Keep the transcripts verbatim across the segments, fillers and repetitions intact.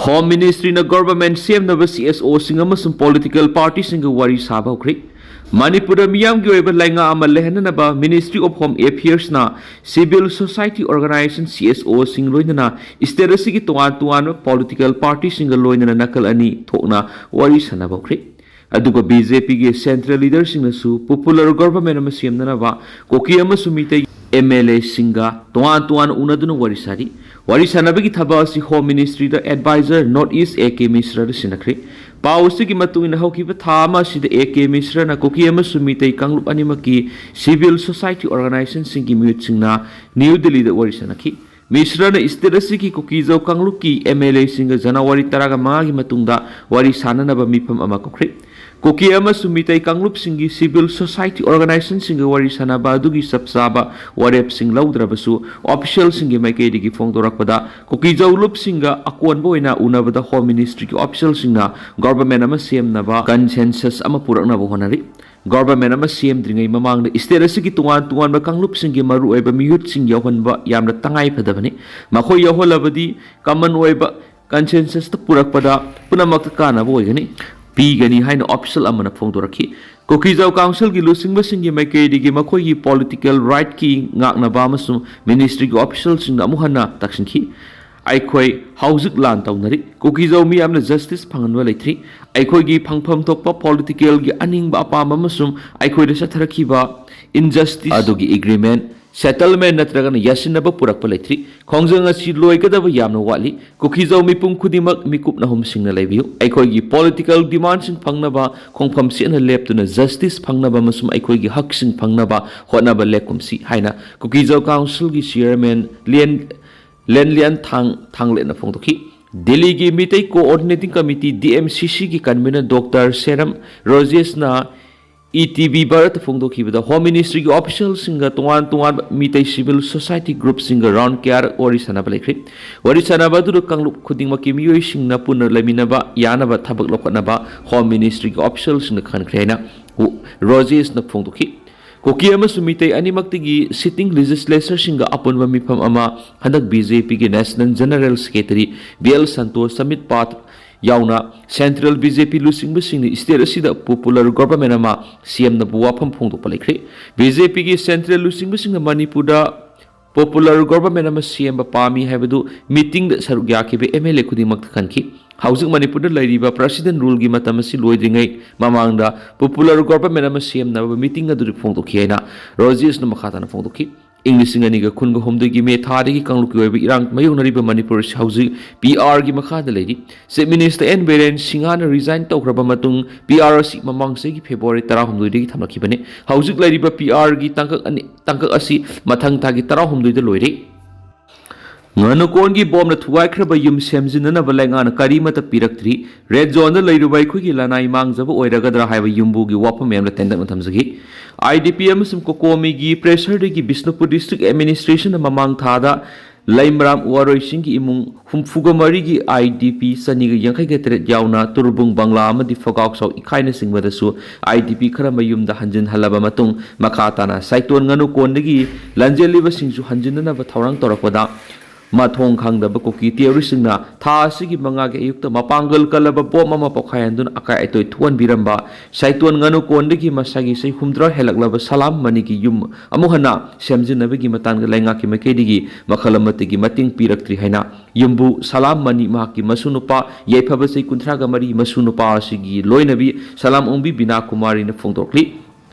Home Ministryꯅ government ꯁꯦꯝꯅꯕ C S Oꯁꯤꯡ ꯑꯃꯁꯨꯡ political partyꯁꯤꯡꯒ ꯋꯥꯔꯤ ꯁꯥꯕ ꯍꯧꯈ꯭ꯔꯦ꯫ ꯃꯅꯤꯄꯨꯔꯗ ꯃꯤꯌꯥꯝꯒꯤ ꯑꯣꯏꯕ ꯂꯩꯉꯥꯛ ꯑꯃ ꯂꯩꯍꯟꯅꯅꯕ Ministry of Home Affairsꯅ civil society organization C S Oꯁꯤꯡ ꯂꯣꯏꯅꯅ state ꯑꯁꯤꯒꯤ ꯇꯣꯉꯥꯟ ꯇꯣꯉꯥꯟꯕ political partyꯁꯤꯡꯒ ꯂꯣꯏꯅꯅ ꯅꯥꯀꯜ ꯑꯅꯤ ꯊꯣꯛꯅ ꯋꯥꯔꯤ ꯁꯥꯟꯅꯕ ꯍꯧꯈ꯭ꯔꯦ꯫ ꯑꯗꯨꯒ B J Pꯒꯤ central leaderꯁꯤꯡꯅꯁꯨ popular government ꯑꯃ ꯁꯦꯝꯅꯅꯕ ꯀꯨꯀꯤ ꯑꯃꯁꯨꯡ ꯃꯤꯇꯩ M L Aꯁꯤꯡꯒ ꯇꯣꯉꯥꯟ ꯇꯣꯉꯥꯟꯅ ꯎꯅꯗꯨꯅ ꯋꯥꯔꯤ ꯁꯥꯔꯤ꯫ ꯋꯥꯔꯤ ꯁꯥꯟꯅꯕꯒꯤ ꯊꯕꯛ ꯑꯁꯤ Home Ministryꯗ advisor North East A K Mishraꯗ ꯁꯤꯟꯅꯈ꯭ꯔꯦ꯫ ꯄꯥꯎ ꯑꯁꯤꯒꯤ ꯃꯇꯨꯡ ꯏꯟꯅ ꯍꯧꯈꯤꯕ ꯊꯥ ꯑꯃ ꯑꯁꯤꯗ A K Mishraꯅ ꯀꯨꯀꯤ ꯑꯃꯁꯨꯡ ꯃꯤꯇꯩ ꯀꯥꯡꯂꯨꯞ ꯑꯅꯤꯃꯛꯀꯤ civil society organizationꯁꯤꯡꯒꯤ ꯃꯤꯍꯨꯠꯁꯤꯡꯅ ꯅ꯭ꯌꯨ ꯗꯤꯜꯂꯤꯗ ꯋꯥꯔꯤ ꯁꯥꯟꯅꯈꯤ꯫ ꯃꯤꯁ꯭ꯔꯅ state ꯑꯁꯤꯒꯤ ꯀꯨꯀꯤꯖꯧ ꯀꯥꯡꯂꯨꯞꯀꯤ M L Aꯁꯤꯡꯒ ꯖꯅꯋꯥꯔꯤ ꯇꯔꯥꯃꯉꯥꯒꯤ ꯃꯇꯨꯡꯗ ꯋꯥꯔꯤ ꯁꯥꯟꯅꯅꯕ ꯃꯤꯐꯝ ꯑꯃ ꯀꯧꯈ꯭ꯔꯦ꯫ ꯀꯨꯀꯤ ꯑꯃꯁꯨꯡ ꯃꯤꯇꯩ ꯀꯥꯡꯂꯨꯞꯁꯤꯡꯒꯤ civil society organizationꯁꯤꯡꯒ ꯋꯥꯔꯤ ꯁꯥꯟꯅꯕ ꯑꯗꯨꯒꯤ ꯆꯞ ꯆꯥꯕ ꯋꯥꯔꯦꯞꯁꯤꯡ ꯂꯧꯗ꯭ꯔꯕꯁꯨ, officialꯁꯤꯡꯒꯤ ꯃꯥꯏꯀꯩꯗꯒꯤ ꯐꯣꯡꯗꯣꯔꯛꯄꯗ, ꯀꯨꯀꯤꯖꯧ ꯂꯨꯞꯁꯤꯡꯒ ꯑꯀꯣꯟꯕ ꯑꯣꯏꯅ ꯎꯅꯕꯗ Home Ministryꯒꯤ officialꯁꯤꯡꯅ government ꯑꯃ ꯁꯦꯝꯅꯕ consensus ꯑꯃ ꯄꯨꯔꯛꯅꯕ ꯍꯣꯠꯅꯔꯤ꯫ Government ꯑꯃ ꯁꯦꯝꯗ꯭ꯔꯤꯉꯩ ꯃꯃꯥꯡꯗ state ꯑꯁꯤꯒꯤ ꯇꯣꯉꯥꯟ ꯇꯣꯉꯥꯟꯕ ꯀꯥꯡꯂꯨꯞꯁꯤꯡꯒꯤ ꯃꯔꯨꯑꯣꯏꯕ ꯃꯤꯍꯨꯠꯁꯤꯡ ꯌꯥꯎꯍꯟꯕ ꯌꯥꯝꯅ ꯇꯉꯥꯏ ꯐꯗꯕꯅꯤ꯫ ꯃꯈꯣꯏ ꯌꯥꯎꯍꯜꯂꯕꯗꯤ common ꯑꯣꯏꯕ consensusꯇ ꯄꯨꯔꯛꯄꯗ ꯄꯨꯝꯅꯃꯛꯇ ꯀꯥꯟꯅꯕ ꯑꯣꯏꯒꯅꯤ, ꯄꯤꯒꯅꯤ ꯍꯥꯏꯅ official ꯑꯃꯅ ꯐꯣꯡꯗꯣꯔꯛꯈꯤ꯫ ꯀꯨꯀꯤꯖꯧ councilꯒꯤ ꯂꯨꯆꯤꯡꯕꯁꯤꯡꯒꯤ ꯃꯥꯏꯀꯩꯗꯒꯤ ꯃꯈꯣꯏꯒꯤ political rightꯀꯤ ꯉꯥꯛꯅꯕ ꯑꯃꯁꯨꯡ ministryꯒꯤ officialꯁꯤꯡꯗ ꯑꯃꯨꯛ ꯍꯟꯅ ꯇꯛꯁꯤꯟꯈꯤ꯫ ꯑꯩꯈꯣꯏ ꯍꯧꯖꯤꯛ ꯂꯥꯟ ꯇꯧꯅꯔꯤ꯫ ꯀꯨꯀꯤꯖꯧ ꯃꯤꯌꯥꯝꯅ justice ꯐꯪꯍꯟꯕ ꯂꯩꯇ꯭ꯔꯤ꯫ ꯑꯩꯈꯣꯏꯒꯤ ꯐꯪꯐꯝ ꯊꯣꯛꯄ politicalꯒꯤ ꯑꯅꯤꯡꯕ ꯑꯄꯥꯝꯕ ꯑꯃꯁꯨꯡ ꯑꯩꯈꯣꯏꯗ ꯆꯠꯊꯔꯛꯈꯤꯕ injustice ꯑꯗꯨꯒꯤ agreement, settlement ꯅꯠꯇ꯭ꯔꯒꯅ ꯌꯥꯁꯤꯟꯅꯕ ꯄꯨꯔꯛꯄ ꯂꯩꯇ꯭ꯔꯤ꯫ ꯈꯣꯡꯖꯪ ꯑꯁꯤ ꯂꯣꯏꯒꯗꯕ ꯌꯥꯝꯅ ꯋꯥꯠꯂꯤ꯫ ꯀꯨꯀꯤꯖꯧ ꯃꯤꯄꯨꯝ ꯈꯨꯗꯤꯡꯃꯛ ꯃꯤꯀꯨꯞ ꯅꯥꯍꯨꯝ ꯁꯤꯡꯅ ꯂꯩꯕꯤꯌꯨ꯫ ꯑꯩꯈꯣꯏꯒꯤ political demandꯁꯤꯡ ꯐꯪꯅꯕ ꯈꯣꯡꯐꯝ ꯆꯦꯠꯅ ꯂꯦꯞꯇꯨꯅ justice ꯐꯪꯅꯕ ꯑꯃꯁꯨꯡ ꯑꯩꯈꯣꯏꯒꯤ ꯍꯛꯁꯤꯡ ꯐꯪꯅꯕ ꯍꯣꯠꯅꯕ ꯂꯦꯞꯀꯨꯝꯁꯤ ꯍꯥꯏꯅ ꯀꯨꯀꯤꯖꯧ councilꯒꯤ chairman ꯂꯦꯟ, ꯂꯦꯟꯂꯤꯌꯥꯟ ꯊꯥꯡ, ꯊꯥꯡꯂꯦꯠꯅ ꯐꯣꯡꯗꯣꯛꯈꯤ꯫ ꯗꯤꯜꯂꯤꯒꯤ Meitei Coordinating Committee, D M C Cꯒꯤ convener Doctor ꯁꯦꯔꯝ ꯔꯣꯖꯦꯁꯅ E T V ꯚꯥꯔꯠꯇ ꯐꯣꯡꯗꯣꯛꯈꯤꯕꯗ, Home Ministryꯒꯤ officialꯁꯤꯡꯒ ꯇꯣꯉꯥꯟ ꯇꯣꯉꯥꯟꯕ ꯃꯤꯇꯩ civil society groupꯁꯤꯡꯒ round ꯀꯌꯥꯔꯛ ꯋꯥꯔꯤ ꯁꯥꯟꯅꯕ ꯂꯩꯈ꯭ꯔꯦ꯫ ꯋꯥꯔꯤ ꯁꯥꯟꯅꯕ ꯑꯗꯨꯗ ꯀꯥꯡꯂꯨꯞ ꯈꯨꯗꯤꯡꯃꯛꯀꯤ ꯃꯤꯑꯣꯏꯁꯤꯡꯅ ꯄꯨꯟꯅ ꯂꯩꯃꯤꯟꯅꯕ ꯌꯥꯅꯕ ꯊꯕꯛ ꯂꯧꯈꯠꯅꯕ Home Ministryꯒꯤ officialꯁꯤꯡꯅ ꯈꯟꯈ꯭ꯔꯦ ꯍꯥꯏꯅ ꯔꯣꯖꯦꯁꯅ ꯐꯣꯡꯗꯣꯛꯈꯤ꯫ ꯀꯨꯀꯤ ꯑꯃꯁꯨꯡ ꯃꯤꯇꯩ ꯑꯅꯤꯃꯛꯇꯒꯤ sitting legislatorꯁꯤꯡꯒ ꯑꯄꯨꯟꯕ ꯃꯤꯐꯝ ꯑꯃ ꯍꯟꯗꯛ BJPꯒꯤ National General Secretary B L Santosh, Sambit Patra ꯌꯥꯎꯅ central BJP ꯂꯨꯆꯤꯡꯕꯁꯤꯡꯅ state ꯑꯁꯤꯗ popular government ꯑꯃ ꯁꯦꯝꯅꯕ ꯋꯥꯐꯝ ꯐꯣꯡꯗꯣꯛꯄ ꯂꯩꯈ꯭ꯔꯦ꯫ BJPꯒꯤ central ꯂꯨꯆꯤꯡꯕꯁꯤꯡꯅ ꯃꯅꯤꯄꯨꯔꯗ popular government ꯑꯃ ꯁꯦꯝꯕ ꯄꯥꯝꯃꯤ ꯍꯥꯏꯕꯗꯨ meetingꯗ ꯁꯔꯨꯛ ꯌꯥꯈꯤꯕ MLA ꯈꯨꯗꯤꯡꯃꯛꯇ ꯈꯟꯈꯤ꯫ ꯍꯧꯖꯤꯛ ꯃꯅꯤꯄꯨꯔꯗ ꯂꯩꯔꯤꯕ president ruleꯒꯤ ꯃꯇꯝ ꯑꯁꯤ ꯂꯣꯏꯗ꯭ꯔꯤꯉꯩ ꯃꯃꯥꯡꯗ popular government ꯑꯃ ꯁꯦꯝꯅꯕ meeting ꯑꯗꯨꯗꯤ ꯐꯣꯡꯗꯣꯛꯈꯤ ꯍꯥꯏꯅ ꯔꯣꯖꯦꯁꯅ ꯃꯈꯥ ꯇꯥꯅ ꯐꯣꯡꯗꯣꯛꯈꯤ꯫ ꯏꯪ ꯂꯤꯁꯤꯡ ꯑꯅꯤꯒ ꯀꯨꯟꯒ ꯍꯨꯝꯗꯣꯏꯒꯤ ꯃꯦ ꯊꯥꯗꯒꯤ ꯀꯥꯡꯂꯨꯞꯀꯤ ꯑꯣꯏꯕ ꯏꯔꯥꯡ ꯃꯥꯌꯣꯛꯅꯔꯤꯕ ꯃꯅꯤꯄꯨꯔ ꯑꯁꯤ ꯍꯧꯖꯤꯛ PR ꯒꯤ ꯃꯈꯥꯗ ꯂꯩꯔꯤ꯫ Chief Minister N ꯕꯤꯔꯦꯟ ꯁꯤꯡꯍꯅ resign ꯇꯧꯈ꯭ꯔꯕ ꯃꯇꯨꯡ PR ꯑꯁꯤ ꯃꯃꯥꯡ ꯆꯍꯤꯒꯤ February ꯇꯔꯥꯍꯨꯝꯗꯣꯏꯗꯒꯤ ꯊꯝꯂꯛꯈꯤꯕꯅꯤ꯫ ꯍꯧꯖꯤꯛ ꯂꯩꯔꯤꯕ PR ꯒꯤ ꯇꯥꯡꯀꯛ ꯑꯅꯤ, ꯇꯥꯡꯀꯛ ꯑꯁꯤ ꯃꯊꯪ ꯊꯥꯒꯤ ꯇꯔꯥꯍꯨꯝꯗꯣꯏꯗ ꯂꯣꯏꯔꯦ꯫ ꯉꯥꯅꯨꯀꯣꯟꯒꯤ ꯕꯣꯝꯅ ꯊꯨꯒꯥꯏꯈ꯭ꯔꯕ ꯌꯨꯝ ꯁꯦꯝꯖꯤꯟꯅꯅꯕ ꯂꯩꯉꯥꯛꯅ ꯀꯔꯤꯃꯠꯇ ꯄꯤꯔꯛꯇ꯭ꯔꯤ꯫ Red zoneꯗ ꯂꯩꯔꯨꯕ ꯑꯩꯈꯣꯏꯒꯤ ꯂꯅꯥꯏ ꯃꯥꯡꯖꯕ ꯑꯣꯏꯔꯒꯗ꯭ꯔꯥ ꯍꯥꯏꯕ ꯌꯨꯝꯕꯨꯒꯤ ꯋꯥꯐꯝ ꯃꯌꯥꯝꯅ ꯇꯦꯟꯇꯛꯅ ꯊꯝꯖꯈꯤ꯫ IDP ꯑꯃꯁꯨꯡ COCOMIꯒꯤ pressureꯗꯒꯤ ꯕꯤꯁꯅꯨꯄꯨꯔ district administrationꯅ ꯃꯃꯥꯡ ꯊꯥꯗ ꯂꯩꯃꯔꯥꯝ ꯋꯥꯔꯣꯏꯁꯤꯡꯒꯤ ꯏꯃꯨꯡ ꯍꯨꯝꯐꯨꯒ ꯃꯔꯤꯒꯤ IDP ꯆꯅꯤꯒ ꯌꯥꯡꯈꯩꯒ ꯇꯔꯦꯠ ꯌꯥꯎꯅ ꯇꯨꯔꯕꯨꯡ, ꯕꯪꯂꯥ ꯑꯃꯗꯤ ꯐꯒꯥꯎ ꯁꯥꯎ ꯏꯈꯥꯏꯅꯆꯤꯡꯕꯗꯁꯨ IDP ꯈꯔ ꯃꯌꯨꯝꯗ ꯍꯟꯖꯤꯟꯍꯜꯂꯕ ꯃꯇꯨꯡ, ꯃꯈꯥ ꯇꯥꯅ ꯁꯥꯏꯇꯣꯟ ꯉꯥꯅꯨꯀꯣꯟꯗꯒꯤ ꯂꯥꯟꯖꯦꯜꯂꯤꯕꯁꯤꯡꯁꯨ ꯍꯟꯖꯤꯟꯅꯅꯕ ꯊꯧꯔꯥꯡ ꯇꯧꯔꯛꯄꯗ, ꯃꯊꯣꯡ ꯈꯪꯗꯕ ꯀꯨꯀꯤ terroristꯁꯤꯡꯅ ꯊꯥ ꯑꯁꯤꯒꯤ ꯃꯉꯥꯒꯤ ꯑꯌꯨꯛꯇ ꯃꯄꯥꯡꯒꯜ ꯀꯜꯂꯕ ꯕꯣꯝ ꯑꯃ ꯄꯣꯈꯥꯏꯍꯟꯗꯨꯅ ꯑꯀꯥꯏ ꯑꯇꯣꯏ ꯊꯣꯛꯍꯟꯕꯤꯔꯝꯕ ꯁꯥꯏꯇꯣꯟ ꯉꯥꯅꯨꯀꯣꯟꯗꯒꯤ ꯃꯁꯥꯒꯤ ꯆꯍꯤ ꯍꯨꯝꯗ꯭ꯔꯥ ꯍꯦꯜꯂꯛꯂꯕ ꯁꯂꯥꯝ ꯃꯅꯤꯒꯤ ꯌꯨꯝ ꯑꯃꯨꯛ ꯍꯟꯅ ꯁꯦꯝꯖꯤꯟꯅꯕꯒꯤ ꯃꯇꯥꯡꯗ ꯂꯩꯉꯥꯛꯀꯤ ꯃꯥꯏꯀꯩꯗꯒꯤ ꯃꯈꯜ ꯑꯃꯠꯇꯒꯤ ꯃꯇꯦꯡ ꯄꯤꯔꯛꯇ꯭ꯔꯤ ꯍꯥꯏꯅ ꯌꯨꯝꯕꯨ ꯁꯂꯥꯝ ꯃꯅꯤ, ꯃꯍꯥꯛꯀꯤ ꯃꯁꯨ ꯅꯨꯄꯥ, ꯌꯥꯏꯐꯕ ꯆꯍꯤ ꯀꯨꯟꯊ꯭ꯔꯥꯒ ꯃꯔꯤ ꯃꯁꯨ ꯅꯨꯄꯥ ꯑꯁꯤꯒꯤ ꯂꯣꯏꯅꯕꯤ ꯁꯂꯥꯝ ꯑꯣꯡꯕꯤ ꯕꯤꯅꯥ ꯀꯨꯃꯥꯔꯤꯅ ꯐꯣꯡꯗꯣꯛꯂꯤ꯫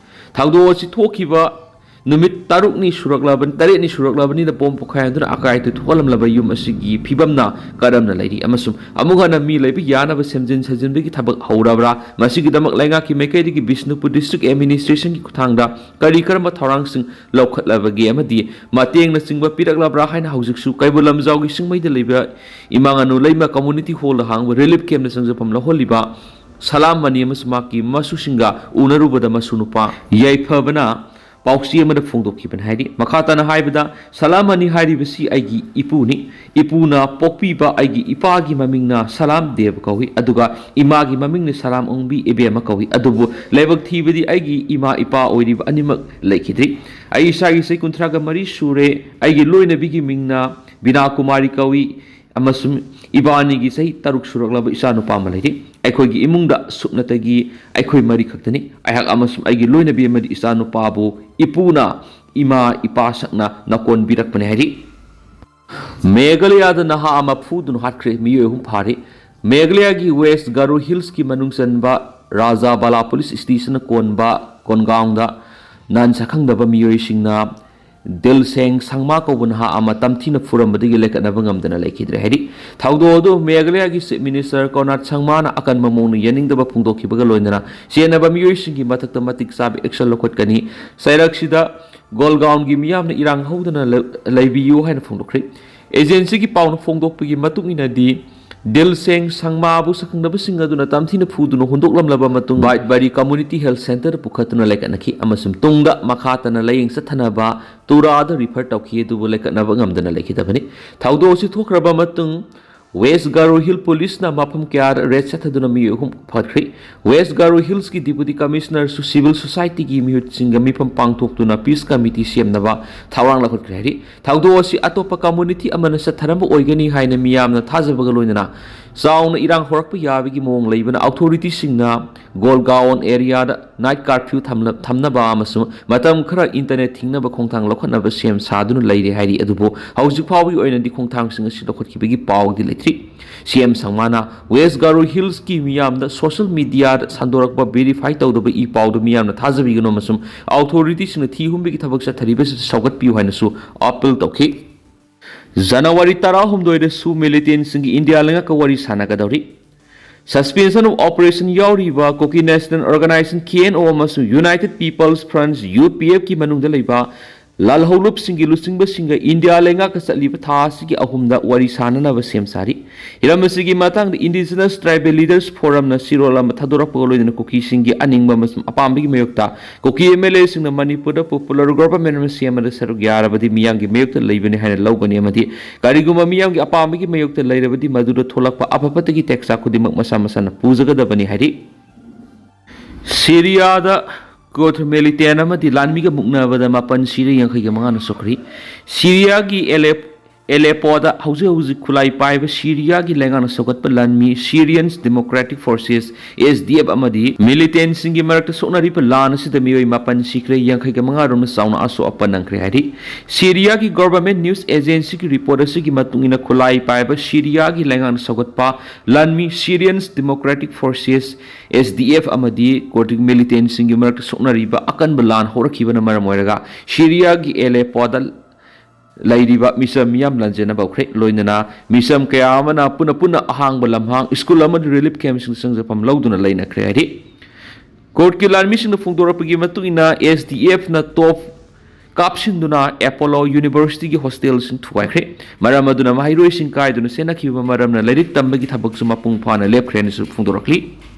ꯊꯧꯗꯣꯛ ꯑꯁꯤ ꯊꯣꯛꯈꯤꯕ ꯅꯨꯃꯤꯠ ꯇꯔꯨꯛꯅꯤ ꯁꯨꯔꯛꯂꯕ-, ꯇꯔꯦꯠꯅꯤ ꯁꯨꯔꯛꯂꯕꯅꯤꯅ ꯕꯣꯝ ꯄꯣꯈꯥꯏꯍꯟꯗꯨꯅ ꯑꯀꯥꯏ ꯑꯇꯣꯏ ꯊꯣꯛꯍꯜꯂꯝꯂꯕ ꯌꯨꯝ ꯑꯁꯤꯒꯤ ꯐꯤꯕꯝꯅ ꯀꯔꯝꯅ ꯂꯩꯔꯤ ꯑꯃꯁꯨꯡ ꯑꯃꯨꯛ ꯍꯟꯅ ꯃꯤ ꯂꯩꯕ ꯌꯥꯅꯕ ꯁꯦꯝꯖꯤꯟ ꯁꯥꯖꯤꯟꯕꯒꯤ ꯊꯕꯛ ꯍꯧꯔꯕ꯭ꯔꯥ? ꯃꯁꯤꯒꯤꯗꯃꯛ ꯂꯩꯉꯥꯛꯀꯤ ꯃꯥꯏꯀꯩꯗꯒꯤ ꯕꯤꯁꯅꯨꯄꯨꯔ district administrationꯒꯤ ꯈꯨꯠꯊꯥꯡꯗ ꯀꯔꯤ ꯀꯔꯝꯕ ꯊꯧꯔꯥꯡꯁꯤꯡ ꯂꯧꯈꯠꯂꯕꯒꯦ ꯑꯃꯗꯤ ꯃꯇꯦꯡꯅꯆꯤꯡꯕ ꯄꯤꯔꯛꯂꯕ꯭ꯔꯥ ꯍꯥꯏꯅ ꯍꯧꯖꯤꯛꯁꯨ ꯀꯩꯕꯨꯜ ꯂꯝꯖꯥꯎꯒꯤ ꯆꯤꯡꯃꯩꯗ ꯂꯩꯕ ꯏꯃꯥ ꯉꯥꯅꯨ ꯂꯩꯃ community hallꯗ ꯍꯥꯡꯕ relief campꯇ ꯆꯪꯖꯐꯝ ꯂꯧꯍꯜꯂꯤꯕ ꯁꯂꯥꯝ ꯃꯅꯤ ꯑꯃꯁꯨꯡ ꯃꯍꯥꯛꯀꯤ ꯃꯁꯨꯁꯤꯡꯒ ꯎꯅꯔꯨꯕꯗ ꯃꯁꯨ ꯅꯨꯄꯥ ꯌꯥꯏꯐꯕꯅ ꯄꯥꯎꯆꯦ ꯑꯃꯗ ꯐꯣꯡꯗꯣꯛꯈꯤꯕꯅꯤ ꯍꯥꯏꯔꯤ꯫ ꯃꯈꯥ ꯇꯥꯅ ꯍꯥꯏꯕꯗ, ꯁꯂꯥꯝ ꯑꯅꯤ ꯍꯥꯏꯔꯤꯕꯁꯤ ꯑꯩꯒꯤ ꯏꯄꯨꯅꯤ꯫ ꯏꯄꯨꯅ ꯄꯣꯛꯄꯤꯕ ꯑꯩꯒꯤ ꯏꯄꯥꯒꯤ ꯃꯃꯤꯡꯅ ꯁꯂꯥꯝ ꯗꯦꯕ ꯀꯧꯏ, ꯑꯗꯨꯒ ꯏꯃꯥꯒꯤ ꯃꯃꯤꯡꯅ ꯁꯂꯥꯝ ꯑꯣꯡꯕꯤ ꯏꯕꯦꯝꯃ ꯀꯧꯏ꯫ ꯑꯗꯨꯕꯨ ꯂꯥꯏꯕꯛ ꯊꯤꯕꯗꯤ ꯑꯩꯒꯤ ꯏꯃꯥ ꯏꯄꯥ ꯑꯣꯏꯔꯤꯕ ꯑꯅꯤꯃꯛ ꯂꯩꯈꯤꯗ꯭ꯔꯤ꯫ ꯑꯩ ꯏꯁꯥꯒꯤ ꯆꯍꯤ ꯀꯨꯟꯊ꯭ꯔꯥꯒ ꯃꯔꯤ ꯁꯨꯔꯦ꯫ ꯑꯩꯒꯤ ꯂꯣꯏꯅꯕꯤꯒꯤ ꯃꯤꯡꯅ ꯕꯤꯅꯥ ꯀꯨꯃꯥꯔꯤ ꯀꯧꯏ꯫ ꯑꯃꯁꯨꯡ ꯏꯕꯥꯅꯤꯒꯤ ꯆꯍꯤ ꯇꯔꯨꯛ ꯁꯨꯔꯛꯂꯕ ꯏꯆꯥꯅꯨꯄꯥ ꯑꯃ ꯂꯩꯔꯤ꯫ ꯑꯩꯈꯣꯏꯒꯤ ꯏꯃꯨꯡꯗ ꯁꯨꯞꯅꯇꯒꯤ ꯑꯩꯈꯣꯏ ꯃꯔꯤ ꯈꯛꯇꯅꯤ꯫ ꯑꯩꯍꯥꯛ ꯑꯃꯁꯨꯡ ꯑꯩꯒꯤ ꯂꯣꯏꯅꯕꯤ ꯑꯃꯗꯤ ꯏꯆꯥꯅꯨꯄꯥꯕꯨ ꯏꯄꯨꯅ ꯏꯃꯥ ꯏꯄꯥ ꯁꯛꯅ ꯅꯀꯣꯟꯕꯤꯔꯛꯄꯅꯤ ꯍꯥꯏꯔꯤ꯫ ꯃꯦꯘꯥꯂꯌꯥꯗ ꯅꯍꯥ ꯑꯃ ꯐꯨꯗꯨꯅ ꯍꯥꯠꯈ꯭ꯔꯦ꯫ ꯃꯤꯑꯣꯏ ꯑꯍꯨꯝ ꯐꯥꯔꯤ꯫ ꯃꯦꯘꯥꯂꯌꯥꯒꯤ ꯋꯦꯁ ꯒꯥꯔꯣ ꯍꯤꯜꯁꯀꯤ ꯃꯅꯨꯡ ꯆꯟꯕ ꯔꯥꯖꯥꯕꯥꯂꯥ ꯄꯨꯂꯤꯁ ꯁ꯭ꯇꯦꯁꯟꯅ ꯀꯣꯟꯕ ꯀꯣꯟꯒꯥꯎꯟꯗ ꯅꯍꯥꯟ ꯁꯛꯈꯪꯗꯕ ꯃꯤꯑꯣꯏꯁꯤꯡꯅ ꯗꯤꯜꯁꯦꯡ ꯁꯪꯃꯥ ꯀꯧꯕ ꯅꯍꯥ ꯑꯃ ꯇꯝꯊꯤꯅ ꯐꯨꯔꯝꯕꯗꯒꯤ ꯂꯥꯏꯀꯠꯅꯕ ꯉꯝꯗꯅ ꯂꯩꯈꯤꯗ꯭ꯔꯦ ꯍꯥꯏꯔꯤ꯫ ꯊꯧꯗꯣꯛ ꯑꯗꯨ ꯃꯦꯘꯥꯂꯌꯥꯒꯤ ꯆꯤꯐ ꯃꯤꯅꯤꯁꯇꯔ ꯀꯣꯅꯥꯠ ꯁꯪꯃꯥꯅ ꯑꯀꯟꯕ ꯃꯑꯣꯡꯗ ꯌꯥꯅꯤꯡꯗꯕ ꯐꯣꯡꯗꯣꯛꯈꯤꯕꯒ ꯂꯣꯏꯅꯅ ꯆꯦꯟꯅꯕ ꯃꯤꯑꯣꯏꯁꯤꯡꯒꯤ ꯃꯊꯛꯇ ꯃꯇꯤꯛ ꯆꯥꯕ ꯑꯦꯛꯁꯟ ꯂꯧꯈꯠꯀꯅꯤ꯫ ꯆꯩꯔꯛꯁꯤꯗ ꯒꯣꯜꯒꯥꯎꯟꯒꯤ ꯃꯤꯌꯥꯝꯅ ꯏꯔꯥꯡ ꯍꯧꯗꯅ ꯂꯩ-, ꯂꯩꯕꯤꯌꯨ ꯍꯥꯏꯅ ꯐꯣꯡꯗꯣꯛꯈ꯭ꯔꯤ꯫ ꯑꯦꯖꯦꯟꯁꯤꯒꯤ ꯄꯥꯎꯅ ꯐꯣꯡꯗꯣꯛꯄꯒꯤ ꯃꯇꯨꯡ ꯏꯟꯅꯗꯤ, ꯗꯤꯜꯁꯦꯡ ꯁꯪꯃꯥꯕꯨ ꯁꯛꯈꯪꯗꯕꯁꯤꯡ ꯑꯗꯨꯅ ꯇꯝꯊꯤꯅ ꯐꯨꯗꯨꯅ ꯍꯨꯟꯗꯣꯛꯂꯝꯂꯕ ꯃꯇꯨꯡ, ꯕꯥꯏꯠꯕꯥꯔꯤ ꯀꯝꯃ꯭ꯌꯨꯅꯤꯇꯤ ꯍꯦꯜꯊ ꯁꯦꯟꯇꯔꯗ ꯄꯨꯈꯠꯇꯨꯅ ꯂꯩꯀꯠꯅꯈꯤ ꯑꯃꯁꯨꯡ ꯇꯨꯡꯗ ꯃꯈꯥ ꯇꯥꯅ ꯂꯥꯌꯦꯡ ꯆꯠꯊꯅꯕ ꯇꯨꯔꯥꯗ ꯔꯤꯐꯔ ꯇꯧꯈꯤ, ꯑꯗꯨꯕꯨ ꯂꯩꯀꯠꯅꯕ ꯉꯝꯗꯅ ꯂꯩꯈꯤꯗꯕꯅꯤ꯫ ꯊꯧꯗꯣꯛ ꯑꯁꯤ ꯊꯣꯛꯈ꯭ꯔꯕ ꯃꯇꯨꯡ, ꯋꯦꯁ ꯒꯥꯔꯣ ꯍꯤꯜ ꯄꯨꯂꯤꯁꯅ ꯃꯐꯝ ꯀꯌꯥꯗ ꯔꯦꯗ ꯆꯠꯊꯗꯨꯅ ꯃꯤꯑꯣꯏ ꯑꯍꯨꯝ ꯐꯥꯈ꯭ꯔꯤ꯫ ꯋꯦꯁ ꯒꯥꯔꯣ ꯍꯤꯜꯁꯀꯤ ꯗꯤꯄꯨꯇꯤ ꯀꯃꯤꯁꯅꯔꯁꯨ ꯁꯤꯚꯤꯜ ꯁꯣꯁꯥꯏꯇꯤꯒꯤ ꯃꯤꯍꯨꯠꯁꯤꯡꯒ ꯃꯤꯐꯝ ꯄꯥꯡꯊꯣꯛꯇꯨꯅ ꯄꯤꯁ ꯀꯃꯤꯇꯤ ꯁꯦꯝꯅꯕ ꯊꯧꯔꯥꯡ ꯂꯧꯈꯠꯈ꯭ꯔꯦ ꯍꯥꯏꯔꯤ꯫ ꯊꯧꯗꯣꯛ ꯑꯁꯤ ꯑꯇꯣꯞꯄ ꯀꯝꯃ꯭ꯌꯨꯅꯤꯇꯤ ꯑꯃꯅ ꯆꯠꯊꯔꯝꯕ ꯑꯣꯏꯒꯅꯤ ꯍꯥꯏꯅ ꯃꯤꯌꯥꯝꯅ ꯊꯥꯖꯕꯒ ꯂꯣꯏꯅꯅ ꯆꯥꯎꯅ ꯏꯔꯥꯡ ꯍꯧꯔꯛꯄ ꯌꯥꯕꯒꯤ ꯃꯑꯣꯡ ꯂꯩꯕꯅ ꯑꯣꯊꯣꯔꯤꯇꯤꯁꯤꯡꯅ ꯒꯣꯜꯒꯥꯎꯟ ꯑꯦꯔꯤꯌꯥꯗ ꯅꯥꯏꯠ ꯀꯥꯔꯐ꯭ꯌꯨ ꯊꯝꯂ-, ꯊꯝꯅꯕ ꯑꯃꯁꯨꯡ ꯃꯇꯝ ꯈꯔ ꯏꯟꯇꯔꯅꯦꯠ ꯊꯤꯡꯅꯕ ꯈꯣꯡꯊꯥꯡ ꯂꯧꯈꯠꯅꯕ ꯁꯦꯝ ꯁꯥꯗꯨꯅ ꯂꯩꯔꯤ ꯍꯥꯏꯔꯤ꯫ ꯑꯗꯨꯕꯨ ꯍꯧꯖꯤꯛ ꯐꯥꯎꯕꯒꯤ ꯑꯣꯏꯅꯗꯤ ꯈꯣꯡꯊꯥꯡꯁꯤꯡ ꯑꯁꯤ ꯂꯧꯈꯠꯈꯤꯕꯒꯤ ꯄꯥꯎꯗꯤ ꯂꯩꯇ꯭ꯔꯤ꯫ ꯁꯤ ꯑꯦꯝ ꯁꯪꯃꯥꯅ ꯋꯦꯁ ꯒꯥꯔꯣ ꯍꯤꯜꯁꯀꯤ ꯃꯤꯌꯥꯝꯗ ꯁꯣꯁꯤꯌꯦꯜ ꯃꯤꯗꯤꯌꯥꯗ ꯁꯟꯗꯣꯔꯛꯄ ꯚꯦꯔꯤꯐꯥꯏ ꯇꯧꯗꯕ ꯏ ꯄꯥꯎꯗ ꯃꯤꯌꯥꯝꯅ ꯊꯥꯖꯕꯤꯒꯅꯨ ꯑꯃꯁꯨꯡ ꯑꯣꯊꯣꯔꯤꯇꯤꯁꯤꯡꯅ ꯊꯤ ꯍꯨꯝꯕꯒꯤ ꯊꯕꯛ ꯆꯠꯊꯔꯤꯕꯁꯤꯗ ꯁꯧꯒꯠꯄꯤꯌꯨ ꯍꯥꯏꯅꯁꯨ ꯑꯄꯤꯜ ꯇꯧꯈꯤ꯫ ꯖꯅꯋꯥꯔꯤ ꯇꯔꯥꯍꯨꯝꯗꯣꯏꯗ ꯁꯨ ꯃꯤꯂꯤꯇꯦꯟꯁꯤꯡꯒꯤ ꯏꯟꯗꯤꯌꯥ ꯂꯩꯉꯥꯛꯀ ꯋꯥꯔꯤ ꯁꯥꯟꯅꯒꯗꯧꯔꯤ꯫ Suspension of Operation ꯌꯥꯎꯔꯤꯕ ꯀꯨꯀꯤ ꯅꯦꯁꯅꯦꯜ ꯑꯣꯔꯒꯅꯥꯏꯖꯦꯁꯟ, ꯀꯦ ꯑꯦꯟ ꯑꯣ, ꯑꯃꯁꯨꯡ United People's Front, ꯌꯨ ꯄꯤ ꯑꯦꯐꯀꯤ ꯃꯅꯨꯡꯗ ꯂꯩꯕ ꯂꯥꯜꯍꯧꯂꯨꯞꯁꯤꯡꯒꯤ ꯂꯨꯆꯤꯡꯕꯁꯤꯡꯒ ꯏꯟꯗꯤꯌꯥ ꯂꯩꯉꯥꯛꯀ ꯆꯠꯂꯤꯕ ꯊꯥ ꯑꯁꯤꯒꯤ ꯑꯍꯨꯝꯗ ꯋꯥꯔꯤ ꯁꯥꯅꯅꯕ ꯁꯦꯝ ꯁꯥꯔꯤ꯫ ꯍꯤꯔꯝ ꯑꯁꯤꯒꯤ ꯃꯇꯥꯡꯗ Indigenous Tribal Leaders Forumꯅ ꯆꯦꯔꯣꯜ ꯑꯃ ꯊꯥꯗꯣꯔꯛꯄꯒ ꯂꯣꯏꯅꯅ ꯀꯨꯀꯤꯁꯤꯡꯒꯤ ꯑꯅꯤꯡꯕ ꯑꯃꯁꯨꯡ ꯑꯄꯥꯝꯕꯒꯤ ꯃꯥꯌꯣꯛꯇ ꯀꯨꯀꯤ M L Aꯁꯤꯡꯅ ꯃꯅꯤꯄꯨꯔꯗ popular government ꯑꯃ ꯁꯦꯝꯕꯗ ꯁꯔꯨꯛ ꯌꯥꯔꯕꯗꯤ ꯃꯤꯌꯥꯝꯒꯤ ꯃꯥꯌꯣꯛꯇ ꯂꯩꯕꯅꯤ ꯍꯥꯏꯅ ꯂꯧꯒꯅꯤ ꯑꯃꯗꯤ ꯀꯔꯤꯒꯨꯝꯕ ꯃꯤꯌꯥꯝꯒꯤ ꯑꯄꯥꯝꯕꯒꯤ ꯃꯥꯌꯣꯛꯇ ꯂꯩꯔꯕꯗꯤ ꯃꯗꯨꯗ ꯊꯣꯛꯂꯛꯄ ꯑꯐ ꯐꯠꯇꯒꯤ ꯇꯦꯛꯁꯥ ꯈꯨꯗꯤꯡꯃꯛ ꯃꯁꯥ ꯃꯁꯥꯅ ꯄꯨꯖꯒꯗꯕꯅꯤ ꯍꯥꯏꯔꯤ꯫ ꯁꯤꯔꯤꯌꯥꯗ ꯀꯨꯔꯗ militant ꯑꯃꯗꯤ ꯂꯥꯟꯃꯤꯒ ꯃꯨꯛꯅꯕꯗ ꯃꯥꯄꯟ ꯁꯤꯔꯦ, ꯌꯥꯡꯈꯩꯒ ꯃꯉꯥꯅ ꯁꯣꯛꯈ꯭ꯔꯤ꯫ ꯁꯤꯔꯤꯌꯥꯒꯤ ꯑꯦꯂꯦꯞ-, ꯑꯦꯂꯦꯄꯣꯗ ꯍꯧꯖꯤꯛ ꯍꯧꯖꯤꯛ ꯈꯨꯠꯂꯥꯏ ꯄꯥꯏꯕ ꯁꯤꯔꯤꯌꯥꯒꯤ ꯂꯩꯉꯥꯛꯅ ꯁꯧꯒꯠꯄ ꯂꯥꯟꯃꯤ Syrian Democratic Forces, S D F, ꯑꯃꯗꯤ militantꯁꯤꯡꯒꯤ ꯃꯔꯛꯇ ꯁꯣꯛꯅꯔꯤꯕ ꯂꯥꯟ ꯑꯁꯤꯗ ꯃꯤꯑꯣꯏ ꯃꯥꯄꯟ ꯁꯤꯈ꯭ꯔꯦ, ꯌꯥꯡꯈꯩꯒ ꯃꯉꯥ ꯔꯣꯝꯅ ꯆꯥꯎꯅ ꯑꯁꯣꯛ ꯑꯄꯟ ꯅꯪꯈ꯭ꯔꯦ ꯍꯥꯏꯔꯤ꯫ ꯁꯤꯔꯤꯌꯥꯒꯤ government news agencyꯒꯤ report ꯑꯁꯤꯒꯤ ꯃꯇꯨꯡ ꯏꯟꯅ ꯈꯨꯠꯂꯥꯏ ꯄꯥꯏꯕ ꯁꯤꯔꯤꯌꯥꯒꯤ ꯂꯩꯉꯥꯛꯅ ꯁꯧꯒꯠꯄ ꯂꯥꯟꯃꯤ Syrian Democratic Forces, S D F, ꯑꯃꯗꯤ ꯀꯨꯔꯗ militantꯁꯤꯡꯒꯤ ꯃꯔꯛꯇ ꯁꯣꯛꯅꯔꯤꯕ ꯑꯀꯟꯕ ꯂꯥꯟ ꯍꯧꯔꯛꯈꯤꯕꯅ ꯃꯔꯝ ꯑꯣꯏꯔꯒ ꯁꯤꯔꯤꯌꯥꯒꯤ ꯑꯦꯂꯦꯄꯣꯗ ꯂꯩꯔꯤꯕ ꯃꯤꯆꯝ ꯃꯤꯌꯥꯝ ꯂꯥꯟꯖꯦꯟꯅꯕ ꯍꯧꯈ꯭ꯔꯦ꯫ ꯂꯣꯏꯅꯅ ꯃꯤꯆꯝ ꯀꯌꯥ ꯑꯃꯅ ꯄꯨꯟꯅ ꯄꯨꯟꯅ ꯑꯍꯥꯡꯕ ꯂꯝꯍꯥꯡ, ꯁ꯭ꯀꯨꯜ ꯑꯃꯗꯤ relief campꯁꯤꯡꯗ ꯆꯪꯖꯐꯝ ꯂꯧꯗꯨꯅ ꯂꯩꯅꯈ꯭ꯔꯦ ꯍꯥꯏꯔꯤ꯫ ꯀꯨꯔꯗꯀꯤ ꯂꯥꯟꯃꯤꯁꯤꯡꯅ ꯐꯣꯡꯗꯣꯔꯛꯄꯒꯤ ꯃꯇꯨꯡ ꯏꯟꯅ, S D Fꯅ top ꯀꯥꯞꯁꯤꯟꯗꯨꯅ Apollo Universityꯒꯤ hostelꯁꯤꯡ ꯊꯨꯒꯥꯏꯈ꯭ꯔꯦ꯫ ꯃꯔꯝ ꯑꯗꯨꯅ ꯃꯍꯩꯔꯣꯏꯁꯤꯡ ꯀꯥꯏꯗꯨꯅ ꯆꯦꯟꯅꯈꯤꯕ ꯃꯔꯝꯅ ꯂꯥꯏꯔꯤꯛ ꯇꯝꯕꯒꯤ ꯊꯕꯛꯁꯨ ꯃꯄꯨꯡ ꯐꯥꯅ ꯂꯦꯞꯈ꯭ꯔꯦ ꯍꯥꯏꯅꯁꯨ ꯐꯣꯡꯗꯣꯔꯛꯂꯤ꯫